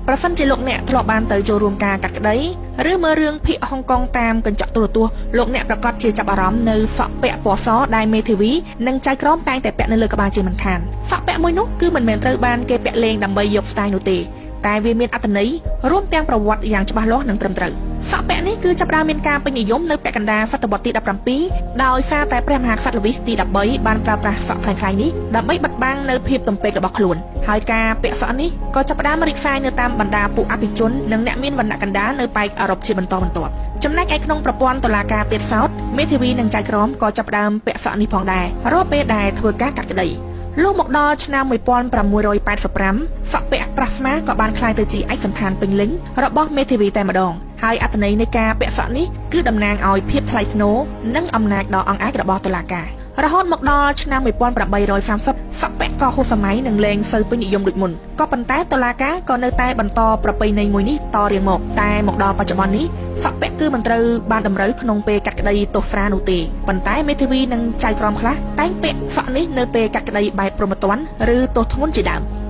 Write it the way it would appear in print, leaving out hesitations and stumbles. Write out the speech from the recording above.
ប្រសិនជាលោកអ្នកធ្លាប់បានទៅចូលរួមការកាត់ក្តីឬមើលរឿងភាគហុងកុងតាមកញ្ចក់ទូរទស្សន៍លោកអ្នកប្រកាសជាចាប់អារម្មណ៍នៅសក់ពាក់ពណ៌សដែលមេធាវីនិងចៅក្រមតែងតែពាក់នៅលើក្បាលជាមិនខានសក់ពាក់មួយនោះគឺមិនមែនត្រូវបានគេពាក់លេងដើម្បីយកស្ទាយនោះទេតែវាមានអត្ថន័យរួមទាំងប្រវត្តិយ៉ាងច្បាស់លាស់និងត្រឹមត្រូវសក់ពាក់នេះគឺចាប់ផ្ដើមមានការពេញនិយមនៅពាក់កណ្ដាលសតវត្សទី17ដោយសារតែព្រះមហាក្សត្រលវីសទី13បានប្រើប្រាស់សក់ក្លែងៗនេះដើម្បីបិទបាំងនៅភាពទំពេករបស់ខ្លួនហើយការពាក់សក់នេះក៏ចាប់ផ្ដើមរីកសាយនៅតាមបណ្ដាពួកអភិជននិងអ្នកមានវណ្ណៈកណ្ដាលនៅប៉ែកអឺរ៉ុបជាបន្តបន្ទាប់ចំណែកឯក្នុងប្រព័ន្ធតុលាការទៀតសោតមេធាវីនិងចៅក្រមក៏ចាប់ផ្ដើមពាក់សក់នេះផងដែររាល់ពេលដែលធ្វើការកាត់ក្តីលុះមកដល់ឆ្នាំ1685សក់ពាក់ប្រាស្មាក៏បានក្លាយទៅជាឯកសណ្ឋានពេញលេញរបស់មេធាវីតែម្ដងហើយអត្ថន័យនៃការពាក់សក់នេះគឺតំណាងឲ្យភាពថ្លៃថ្នូរនិងអំណាចដ៏អង់អាចរបស់តុលាការរហូតមកដល់ឆ្នាំ1830សក់ពាក់ក៏ហួសសម័យនិងលែងសូវពេញនិយមដូចមុនក៏ប៉ុន្តែតុលាការក៏នៅតែបន្តប្រពៃណីមួយនេះតរៀងមកតែមកដល់បច្ចុប្បន្ននេះសក់ពាក់គឺមិនត្រូវបានតម្រូវក្នុងពេលកាត់ក្តីទោសស្រានោះទេប៉ុន្តែមេធាវីនិងចៅក្រមខ្លះតែងពាក់សក់នេះនៅពេលកាត់ក្តីបែបព្រហ្មទណ្ឌឬទោសធ្ងន់ជាដើម។